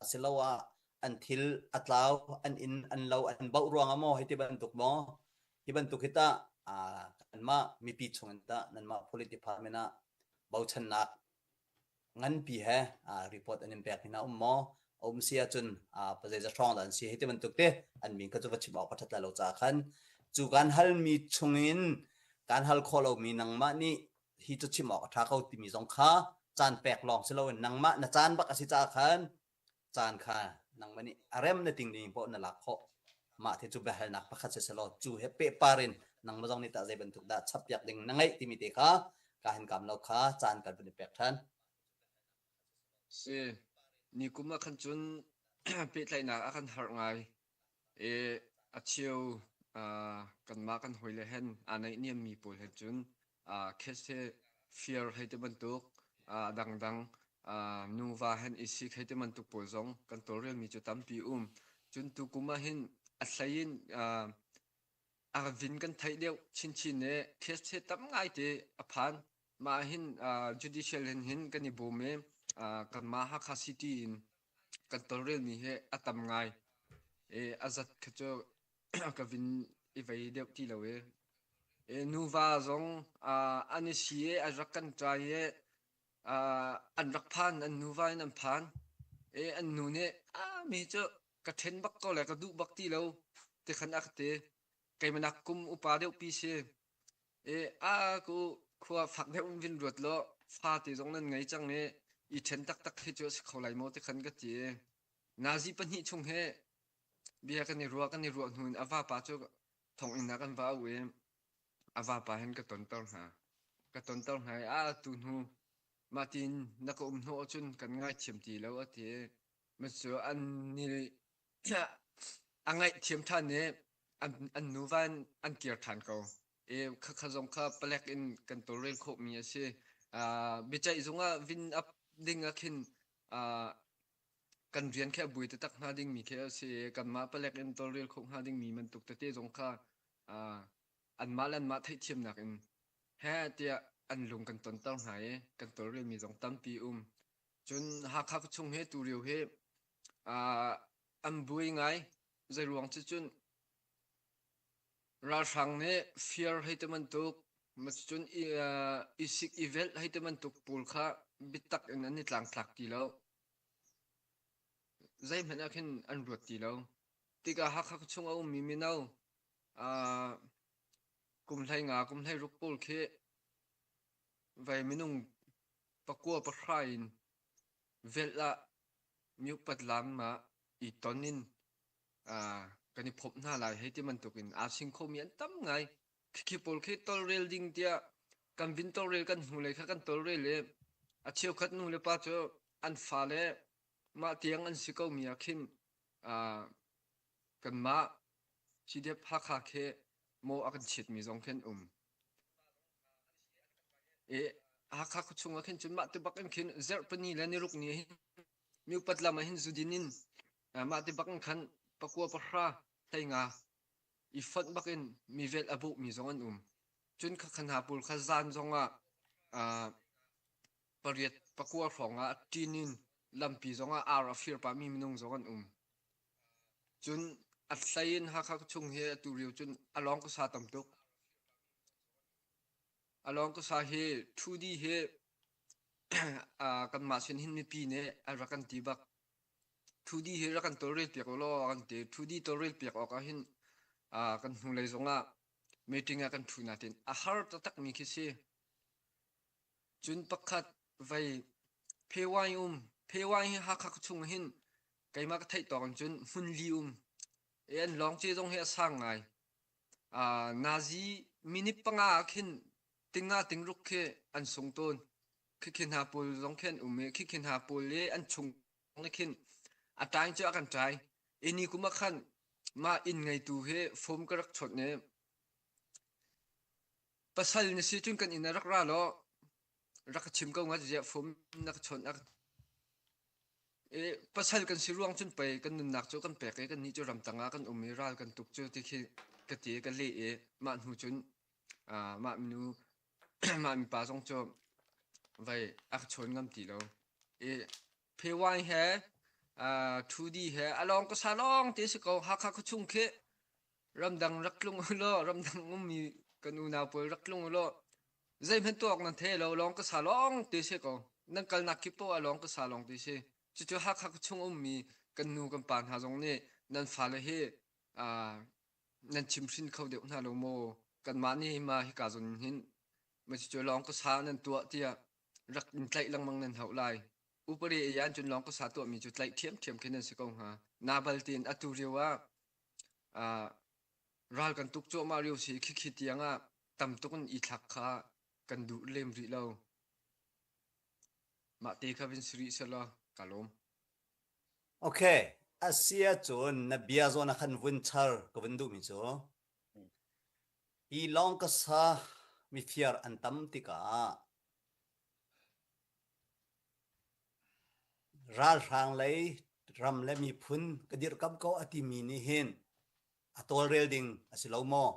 Asiloah an thil a tlau, an inn, an lo an bauh ruangah maw hei ti bantuk maw? Hi bantuk hi tah kanmah mipi chungin tah nanmah police department ah bochannak nganpi he report an in pek hna um maw? A um si ahcun pazeizat hrawng dah an si hei ti bantuk te an min kha cu va chim awk a ṭhat lai lo caah khan cu kan halmi chungin kan hal khawh lomi nangmah nih hi cu chim awk a ṭha ko timi zong kha caan pek lawng si loin nangmah na caan bak a si caah khan caan kha nangmah nih a rem na ting ding paoh na lak khawh. Mah te cu biahalnak pakhat si selaw cu he pehpar in nangmah zong nih tah zei bantuk dah chappiak ding na ngeih timi te kha ka hin kam lo kha caan kan vun i pek ṭhan. Si, ni kum ah khan cun pehtlaihnak a kan harh ngai. I a cheu kanmah kan hawile hen aa naihniammi pawl he cun case he fir hei ti bantuk a dangdang nuva hen i sik hei ti bantuk pawl zong kan tawlrelmi cu tampi um. Cun tukum ah hin a hlei in a vin kan theih deuh chinchin i case he tam ngaite a phan. Mah hin judicial hin hin kan i bawm i kanmah Hakha City in kan tawlrelmi hi a tam ngai. I a zat kha cu ka vin i vei deuh ti lo i. I nuva zong an i si i an rak kan ṭai i an rak phan, an nuva in an phan. I an nu nih, ah mi cu ka ṭhen bak ko le ka duh bak ti lo ti khan a ka ti. Keimah kum upa deuhpi si. I a ku khua fak deuh in vin ruat law fate zong nan ngei cang i i ṭhen taktak hi cu a si kho lai maw ti khan ka ti. Nazi pahnih chung hi bia kan i ruah kan i ruah hnu in a vapa cu thonginn ah kan va auh i a vapa hin ka tonter hna. Ka tonter hna i a tu hnu mah tiin na ka um hnawh ahcun kan ngaithiam ti lo a ti. Cu an ni a ngaihthiam ṭhan i an, an nuva in an kir ṭhan ko. I khakha zong kha palek in kan tawlrel khawhmi a si. Uh, biaceih zung ah vin up ding ah khin uh, kan rian khi a bui taktak hnga dingmi khi a si i kanmah palek in tawlrel khawh hnga dingmi bantuk tete zong kha uh, anmah le anmah theihthiamnak in he tiah an lung kan tonter hna i kan tawlrelmi zong tampi um. Cun Hakha khuachung hi tu lio hi uh, an buai ngai. Zeiruang cu cun ralhrang nih fir hei ti bantuk cun i sik i velh hei ti bantuk pawl kha biatak in an i tlangtlak ti lo. Zeihmanh ah khin an ruat ti lo. Tikah Hakha khuachung a ummi mino uh, kum hlei nga, kum hlei ruk pawl khi vai minung pakua pahra in velh ah miupat lam ah i ton in kan i phomh hna lai hei ti bantuk in aa sing khomi an tam ngai. Khikhi pawl khi tolrel ding tiah kan vin tolrel kan hnulei kha kan tolrel i a cheukhat nu le pa cu an fale mah tiang an si komi ah khin kanmah CDF Hakha khi maw a kan chiatmi zong khi an um. I Hakha khuachung ah khin cun mah ti bak in khin zarhpini le niruk ni hin miupat lam ah hin zudin in mah ti bak in khan pakua pahra hleinga i fonh bak in mi velh a bawhmi zong an um. Cun khakhan hna pawl kha zan zong ah pariat pakua hrawng ah ṭin in lampi zong ah ar a fir pahmi minung zong an um. Cun a hlei in Hakha khuachung hi atu lio cun a lawng ka sa tam tuk. A lawng ka sa hi 2D hi kanmah sin hin mipi nih an rak kan ti bak. 2D hi rak kan tawlrel piak u law kan ti. 2D tawlrel piak awk ah hin kan hnulei zong ah meeting ah kan ṭhu natin a har taktakmi khi si. Cun pakhat vei Phewai um. Phewai hi Hakha khuachung hin keimah ka theih tawk in cun hmun li um. I an lawng ce zong hi a sang ngai. Uh, nazi minute panga ah khin tinga tingruk khi an sung tawn. Khikhin hna pawl zong khi an um i khikhin hna pawl i an chung i khin a ṭaing cu a kan ṭai. I ni kum ah khan mah inn ngeitu hi phone ka rak chawnh i pasal na si cun kan inn ah rak ra law rak ka chim ko nga ziah phone na ka chawnh a i pasal kan si ruang cun pei kan nunnak cu kan pek i kan nih cu ramtang ah kan um i ral kan tuk cu ti khi ka ti ka leh i mah hnu cun mah minu mah mipa zong cu vai a ka chawn ngam ti lo i phewai he. 2D he a lawng ka sa lawng te si ko. Hakha khuachung khi ramdang rak tlung u law ramdang ummi kan unau pawl rak tlung u law zeihmanh tuah awk nan thei lo lawng ka sa lawng te si ko. Nan kalnak kip poah lawng ka sa lawng te si. Cucu Hakha khuachung ummi kan nu kan pa hna zong nih nan fale hi nan chimhrin kho deuh hna lo maw? Kanmah nih ma hika zawn hin cucu lawng ka sa nan tuah tiah rak in tlaih lengmang nan hauh lai. Upari ei ah cun lawng ka sa tuahmi cu tlaih ṭhiamṭhiam khi nan si ko hnga. Nabal tiin atu lio ah ral kan tuk cuahmah lio si khikhi tiang ah tam tuk in i thlak kha kan duh lem rih lo. Mah te kha vin si rih selaw ka lawm. Okay, a si ahcun na bia zawn ah khan vun char ka vun duhmi cu hi lawng ka sa mifiar an tam tikah Ralhrang lei ram le miphun ka dirhkamh ko a timi nih hin a tawlrel ding a si lo maw?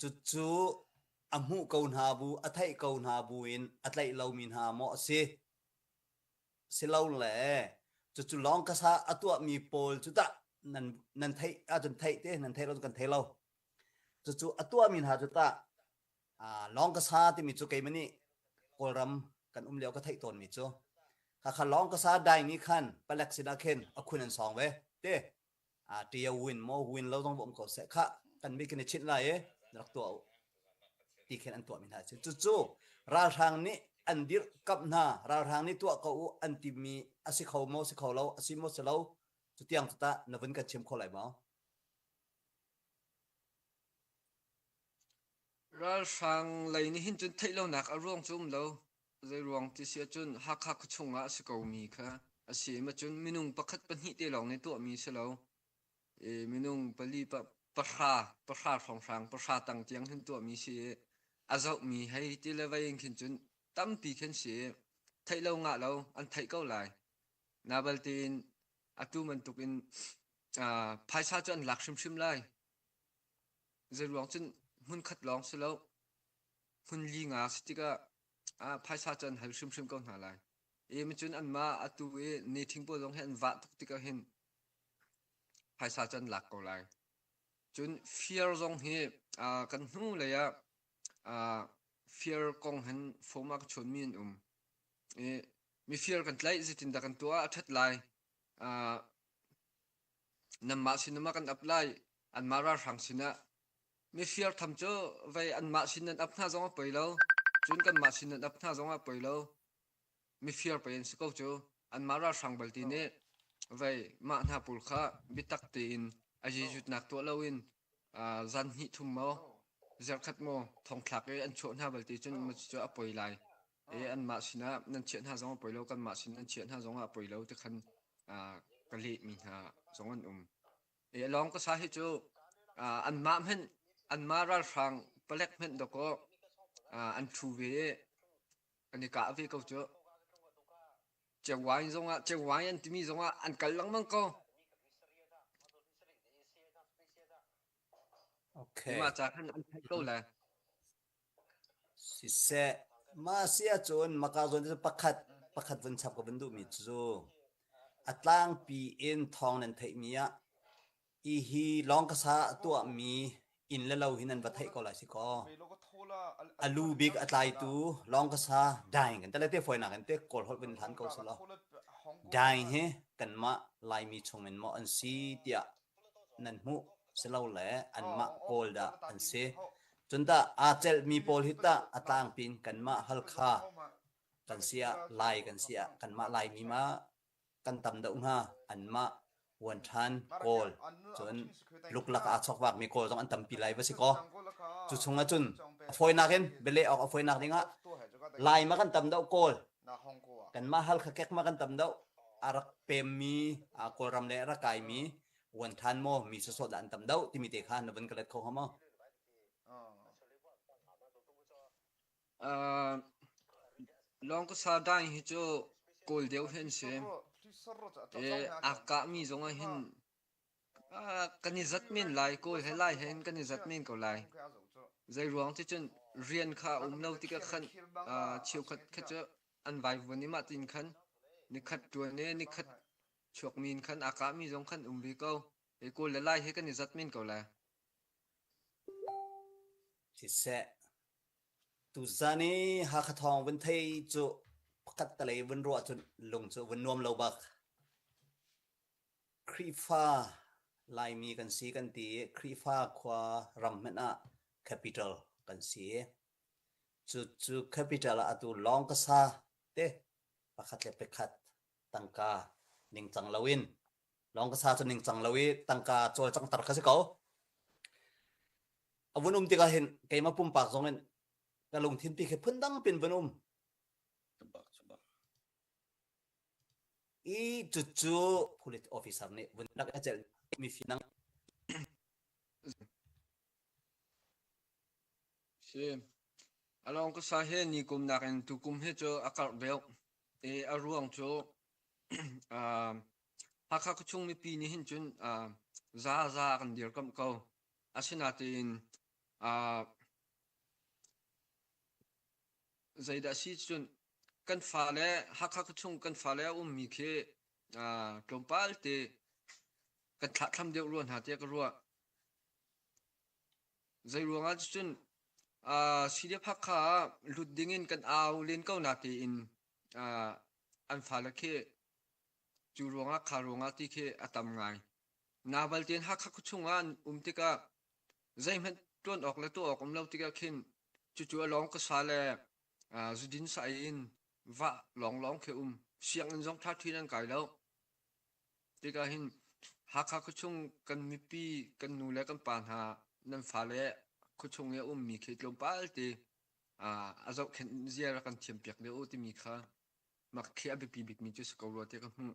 Cucu a hmuh ko hna bu, a theih ko hna bu in a tlaih lomi hna maw a si? Silole cucu lawng kasa a tuahmi pawl cu tah nan nan theih ahcun theih te, nan theih lo cu kan thei lo. Cucu a tuahmi hna cu tah Lawng ka sa timi cu keimah nih Kawlram kan um lio ka theih tawnmi cu khakha lawng ka sa dai nih khan palek sinah khin a khun an sawng ve te a tia win mo win lo zong um ko seh kha kan mi kan i chinh lai i rak tuah u ti khin an tuahmi hna si cucu ralhrang nih an dirh kamh hna ralhrang nih tuah ko u an timi a si kho maw si kho lo a si maw si lo cu tiang cu tah na vun kan chim kho lai maw Ralhrang lei nih hin cun theih lonak a ruang cu um lo. Zeiruang ti si ahcun Hakha khuachung ah a si komi kha a si. Cun minung pakhat pahnih te lawng nih tuahmi si lo. I minung pali pahra pahra hrawnghrang pahra tang tiang hin tuahmi si i a zohmi hei ti le vei in khin cun tampi khin si i theih lo ngah lo an theih ko lai. Na balte in atu bantuk in phaisa cu an lak hrimhrim lai. Zeiruang cun hmunkhat lawng si lo hmun li nga si tikah ah phaisa cu an hal hrimhrim ko hna lai. I cun anmah atu i meeting pawl zong hi an vah tuk tikah hin phaisa cu an lak ko lai. Cun fir zong hi uh, kan hnu lei ah uh, fir kong hin phone a ka chawnmi an um. I mifir kan tlaih zeitindah kan tuah a ṭhat lai. Uh, nanmah sinah kan ap lai anmah ralhrang sinah mifir tham cu vei anmah sin nan ap hna zong a poi lo cun kanmah sin nan ap hna zong a poi lo mifir pei an si ko cu anmah ralhrang balte nih vei mah hna pawl kha biatak tein a zizutnak tuah loin zan hnih thum maw zarkhat maw thongthlak i an chuah hna balte cun cu a poi lai i anmah sinah nan chiah hna zong a poi lo kanmah sin nan chiah hna zong a poi lo ti khan ka lehmi hna zong an um. I lawng ka sa hi cu anmah hmanh anmah ralhrang palek hmanh dawkaw an ṭhu ve i an i kah ve ko cu. Cewain zongah cewain an timi zongah an kal lengmang ko. Okay. Mah ca khan an theih ko le. Siseh, mah si ahcun maka zawn cu pakhat pakhat vun chap ka vun duhmi cu a tlangpi in thawng nan theihmi ah hi lawng ka sa a tuahmi inn le lo hi nan va theih ko lai si kaw. A lu bik a tlaitu lawng ka sa daing kan tale te fawinak in te kawl holh vun hlan ko selaw. Daing hi kanmah Laimi chungin maw an si tiah nan hmuh silole anmah Kawl dah an si. Cun tah aa celhmi pawl hi tah a tlangpi in kanmah Halkha kan si ah Lai kan si ah kanmah Laimi ma kan tam deuh hnga anmah Vuanṭhan Kawl cun luklak aa chawkvakmi Kawl zong an tampi lai va si kaw. Cu chung ahcun a fawinak in bialeh awk a fawinak dingah Lai ma kan tam deuh Kawl kanmah Halkha kek ma kan tam deuh a rak pemmi Kawlram le a rak kaimi uan ṭhan maw mi sawsawh dah an tam deuh timi te kha na vun ka let kho hnga maw? Uh, Lawngkasa daing hi cu kawl deuh hi an si. E, aa kahmi zong ah hin kan i zat men lai kawl he lai he kan i zat men ko lai. Zei ruang ti cun rian kha a um lo tikah khan cheukhat kha cu an vaivuan i mah tin khan nikhat ṭuan i nikhat. Chuakmi in khan aa kahmi zong khan um ve ko. Hi Kawl le Lai he kan i zat men ko lai. Siseh, tuzan i Hakha thawng vun thei cu pakhat talei vun ruah cun lung cu vun nuam lo bak. Khrihfa Laimi kan si kan ti i Khrihfa khua ram hmanh ah capital kan si. Cucu capital ah atu lawng ka sa te pakhat le pakhat tangka ningcang loin lawng ka sa cu ningcang lo i tangka cawlcanghter kha si ko. A vun um tikah hin keimah pumpak zong in ka lungthin pi khi phundang pin vun um. I cucu police officer nih vun rak a celh mi finang Si. Along ka sa he ni kum nakin tu kum hi cu a karh deuh. I a ruang cu Hakha khuachung mipi nih hin cun za za kan dirkamh ko. Asinain zeidah si cun kan fale Hakha khuachung kan fale a ummi khi tlawmpal te kan thlahthlam deuh rua hna tiah ka ruah. Zei ruangah cun CDF Hakha ah lut dingin kan au len ko na tiin an fale khi cu ruangah kha ruangah ti khi a tam ngai. Nabal tein Hakha khuachung ah an um tikah zeihmanh ṭuan awk le tuah awk um lo tikah khin cucu a lawng ka sa le zudin sa in vah lawnglawng khi um. Sianginn zong ṭha ṭhin an kai lo. Tikah hin Hakha khuachung kan mipi kan nu le kan pa hna nan fale khuachung i a ummi khi tlawmpal te a zohkhenh zia rak kan thiampiak deuh u timi kha mak khi a biapi bikmi cu si ko rua tiah ka hmuh.